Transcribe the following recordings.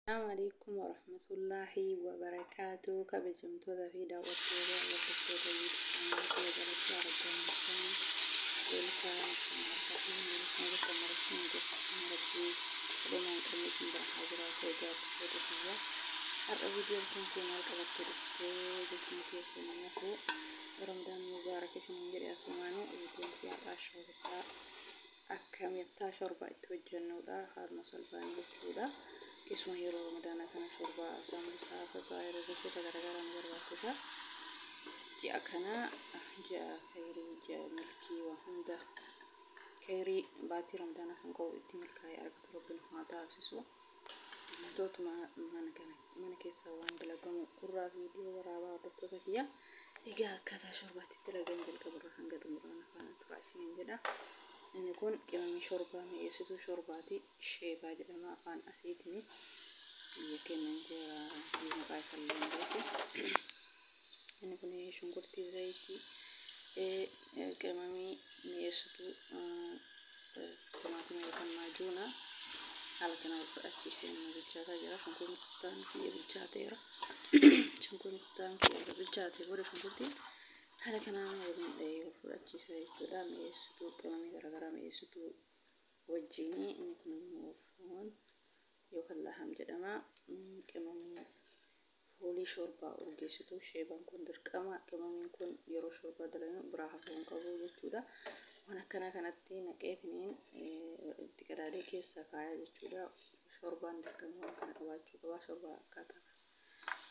Assalamu alaikum warahmatullahi wabarakatuh. Kabajamtoota fi daawwattoota, hordoftoota YouTube channel jalatti argaman, welcome harka fi bakka maratti rabbii dhumaan qabne isin bira haa jiraatu. Egaa hordoftoota kiyya, har'a viidiyoon kun kee maal qabattee dhuftee jechuun keessan hafu. Ramadaan mubaarak isiniin jedhe. Asumaanuu viidiyoon kiyya har'aa shorbaa akkamittaa shorbaa itti hojjennudha, haaluma salphaan jechuudha. Keessumaa yeroo Ramadaanaa kana shorbaa, saambusaa, faxaa, gosoota garaagaraa nu barbaachisa. Ji'a kana ji'a khayrii, ji'a milkii, waa hunda khayrii baatii Ramadaanaa kan qabu itti milkaa'ee argatu Rabbiin haa taasisu. Wantootuma mana kana mana keessa waan dalagamu irraa viidiyoo waraabaa, hordoftoota kiyya. Egaa akkaataa shorbaatti dalagan jalqabarra hanga xumuraan afaan turaa isiniin jedha. Inni kun qimamii shorbaa, mi'eessituu shorbaati. Sheebaa jedhama afaan asiitiin. Biyya keenya jira, maqaa isaallee hin beeku. Inni kun shunkurtii, zayitii, qimamii mi'eessituu, timaatima yookaan maajuuna haala kana wal fudhachiisee amma bilchaataa jira. Shunkurtaan kiyya bilchaateera. Shunkurtaan kiyya erga bilchaatee booda shunkurtiin haala kanaan waliin dhahee wal fudhachiisa jechuudha. Mi'eessituu, qimamii garaagaraa mi'eessituu wajjini. Inni kun immoo foon yookaan laham jedhama. Qimamii foolii shorbaa urgeessitu sheebaan kun dirqama. Qimamiin kun yeroo shorbaa dalagnu biraa hafuu hin qabu jechuudha. Waan akkanaa kanatti naqeetiniin itti qadaadee keessa kaaya jechuudha. Shorbaan dirqama waan kana qabaachuu qaba. Shorbaa akkaataa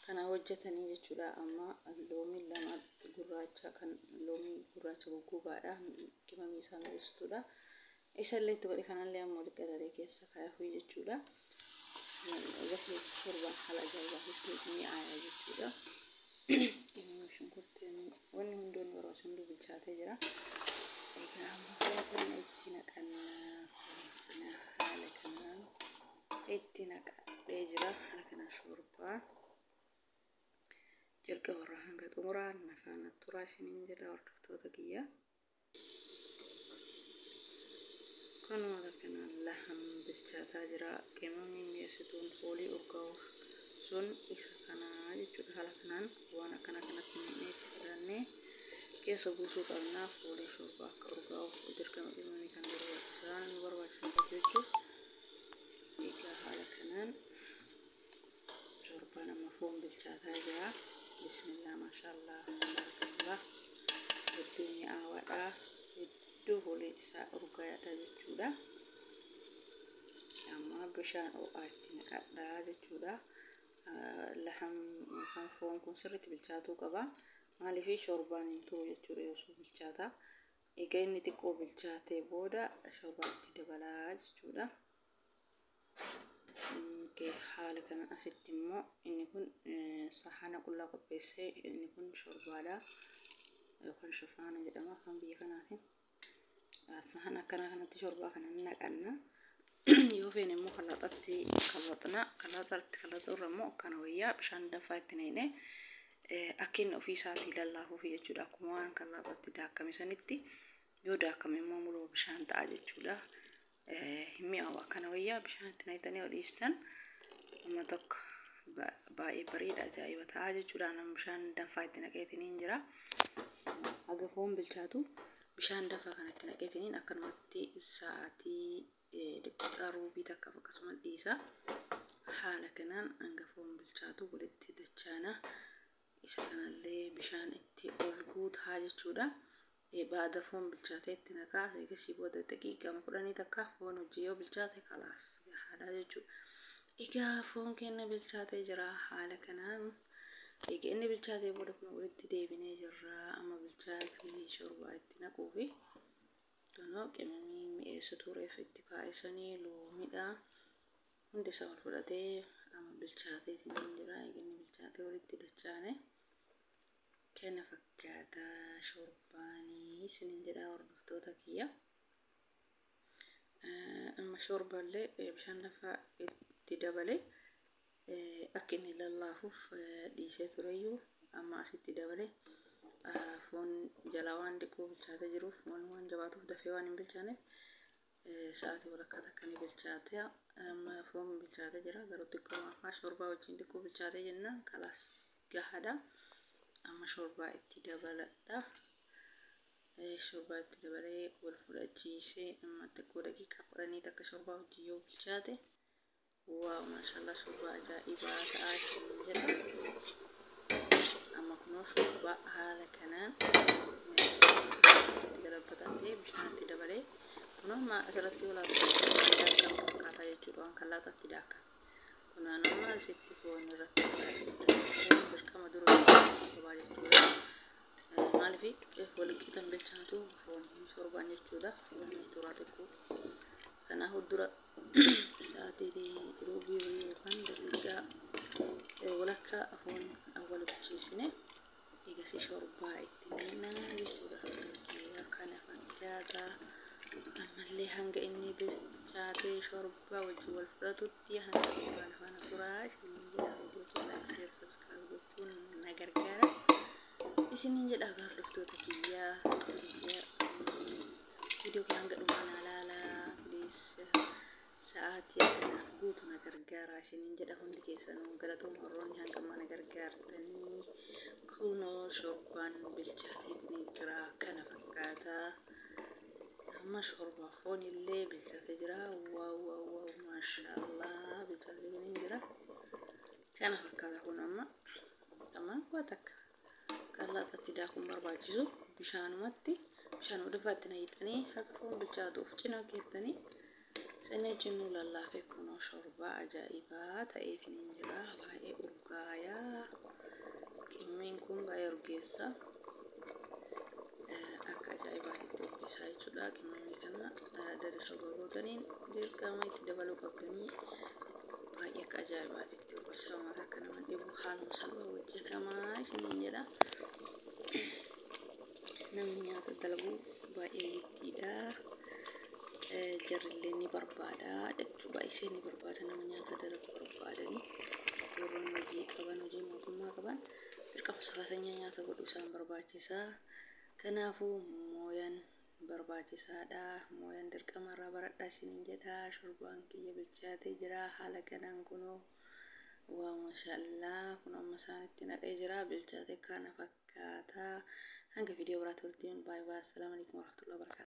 kana hojjetanii jechuudha. Amma loomii lama gurraacha, kan loomii gurraacha goggogaadha. Qimamii isaa mi'eessituudha. Isallee itti godhe, kanallee amma walitti qadaadee keessa kaayafuu jechuudha. Gosa shorbaan haala ajaa'ibaatitti mi'aaya jechuudha. Shunkurtiin, wanni hundoon barbaachisu hunduu bilchaatee jira. Egaa amma foon kana itti naqannaa. Foon kana haala kanaan itti naqadhee jira. Haala kanaan shorbaa jalqabarraa hanga xumuraa nafaana turaa isiniin jedha, hordoftoota kiyya. Kanuma kanaan laham bilchaataa jira. Qimamii mi'eessituun foolii urgaa'u sun isa kanaa jechuudha. Haala kanaan waan akkana kanatti naqnee itti qadaannee keessa buusuu qabna. Foolii shorbaa akka urgaa'uuf dirqama qimamii kana barbaachisaa nu barbaachisa jechuudha. Egaa haala kanaan shorbaan amma foon bilchaataa jira. Bismillah, maashaallah, barakallah. Hedduu mi'aawaadha. Hedduu fooliin isaa urgaayaadha jechuudha. Amma bishaan ho'aa itti naqadhaa jechuudha. Laham yookaan foon kun sirriitti bilchaatuu qaba. Maaliif? Shorbaan hin turu jechuudha yoo sun bilchaata. Egaa inni xiqqoo bilchaatee booda shorbaa itti dabalaa jechuudha. Haala kana asitti immoo inni kun sahana qullaa qopheessee, inni kun shorbaadha. Yookaan shofaana jedhama afaan biyya kanaatiin. Sahana akkanaa kanatti shorbaa kana naqanna. Yoo feene immoo kalaaxatti kalaxna. Kalaaxatti kalaxuurra immoo akkana wayyaa, bishaan danfaa itti naqnee akka inni ofii isaatii lallaafuuf jechuudha. Akkuma waan kalaaxatti daakame sanitti yoo daakame immoo muluu bishaan ta'a jechuudha. Hin mi'aawu. Akkana wayyaa, bishaan itti naqxanii yoo dhiistan amma tokko baay'ee bareeda, ajaa'iba ta'a jechuudha. Nama bishaan danfaa itti naqeetiniin jira. Haga foon bilchaatu bishaan danfaa kana itti naqeetiniin akkanumatti sa'aatii daqiiqaa ruubii takkaaf akkasuma dhiisa. Haala kanaan hanga foon bilchaatu walitti dachaana. Isa kanallee bishaan itti ol guutaa jechuudha. Baada foon bilchaatee itti naqaa. Eegasii booda daqiiqaa 10 takka foon hojii yoo bilchaate kalaas gahaadha jechuudha. Egaa foon keenya bilchaatee jira haala kanaan. Egaa inni bilchaatee booda kun walitti deebinee jirra. Amma bilchaatee shorbaa itti naquufi. Kunoo qimamii mi'eessituu reefu itti kaa'isanii, loomidha. Hundi isaa wal fudhatee amma bilchaatee jira. Egaa inni bilchaatee walitti dachaane. Kana fakkaata shorbaanii isiniin jedha, hordoftoota kiyya. Amma shorbaallee bishaan lafaa itti dabale akka inni lallaafuuf dhiisee tureyyuu amma asitti dabale. Foon jalaa waan xiqqoo bilchaatee jiruuf, foon waan jabaatuuf dafee waan hin bilchaaneef Sa'aatii walakkaa takka ni bilchaate. Amma foon bilchaatee jira, garuu xiqqoo afaa shorbaa wajjin xiqqoo bilchaatee jennaan kalaas gahaadha. Amma shorbaa itti dabaladha. Shorbaa itti dabalee wal fudhachiisee amma xiqqoo daqiiqaa 10 takka shorbaa wajjin yoo bilchaate, wow, maashaallah, shorbaa ajaa'ibaa ta'aa jedha. Amma kunoo shorbaa haala kanaan itti galabatadhee bishaan itti dabalee kunoo amma asirratti walaabaa fakkaataa jechuudha, waan kallaataatti daaka. Kunaan amma asitti foon irratti foon dirqama dura qabaa jechuudha. Maaliif waliqitan bilchaatu foon shorbaan jechuudha. Foon turaa xiqqoo. Kanaafuu dura sa'aatii ruubii yookaan daqiiqaa walakkaa foon awwala bilcheessine eegasii shorbaa itti naqnaa jechuudha. Kana fakkaata. Ammallee hanga inni bilchaatee shorbaa wajjin wal fudhatutti hanga dhumaan faana turaa isiniin jedha. Viidiyoo koo like, share, subscribe gochuun na gargaara. Isiniin jedha hordoftoota kiyyaa. Viidiyoo kana hanga dhumaa naa laalaa, please. Sa'aatii akkanaaf guutu na gargaara isiniin jedha. Hundi keessanuu galatooma, warroonni hanga ammaa na gargaartanii. Kunoo shorbaan bilchaatee ni jira, kana fakkaata. Amma shorbaa foon illee bilchaatee jira. Wow, wow, wow, maashaallah, bilchaatee ni jira. Kana fakkaata. Kun amma waa takka kallaxatti daakuun barbaachisu, bishaanumatti bishaan dhufaatti naqxanii akka foon bilchaatuuf cina keettanii sinni jinnuu lallaafee kunoo shorbaa ajaa'ibaa ta'eetiin jira. Baay'ee urgaayaa. Qimmeen kun baay'ee urgeessa. Akka ajaa'ibaatti urgeessaa jechuudha. Qimmeen kana dari shorbaa gootaniin dirqama itti dabaluu qabdanii, baay'ee akka ajaa'ibaatti urgeessaa. Uummata akka nama dhibu haaluma salphaa hojjetamaa isiniin jedha. Namni nyaata dalagu baay'ee wittiidha. Jarrillee ni barbaada jechuudha. Baay'isee ni barbaada nama nyaata dalagu barbaadanii. Warroonni hojii qaban, hojii mootummaa qaban, dirqama saraatanyaa nyaata godhuu isaan barbaachisa. Kanaafuu mooyaan barbaachisaadha. Mooyaan dirqama irraa baradhaa isiniin jedha. Shorbaan kiyya bilchaatee jira. Haala kanaan kunoo, wow, maashaallah, kun amma isaanitti naqee jira. Bilchaatee kana fakkaata. Hanga viidiyoo biraatti walitti, baay'ee baay'ee. Assalaamu alaikum warahmatullahi wabarakatuh.